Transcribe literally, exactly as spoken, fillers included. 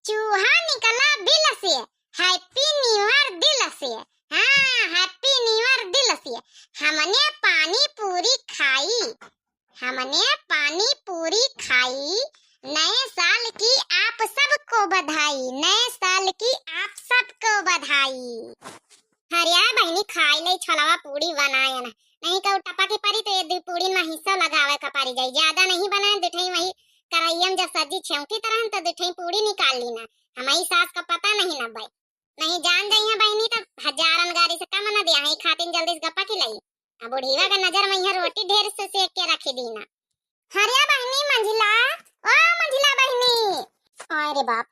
चूहा निकला बिल से, Happy New Year दिल से। हाँ, Happy New Year दिल से। हमने पानी पूरी खाई, हमने पानी पूरी खाई, नए साल की आप सबको बधाई, नए साल की आप सबको बधाई। हरिया बहिनी, खाई ले छलवा पूरी बनाए ना, नहीं कहू टपा के परी तो ये दू पूरी में हिस्सा लगावे का परी जाई। ज्यादा नहीं बनाए, दुठई वही कढ़ाइया में जब सब्जी छेवटी तरह तो दुठई पूरी निकाल ली ना। हमारी सास का पता नहीं ना बाई, नहीं जान जाई है बहिनी तो हजारन गारी से कम ना दिया है, खातिन जल्दी से गप्पा की लई। अब बुढ़ीवा का नजर में यहाँ रोटी ढेर से सेक के रखी दी ना। हरिया बहिनी मंझिला, ओ मंझिला बहिनी। अरे बाप,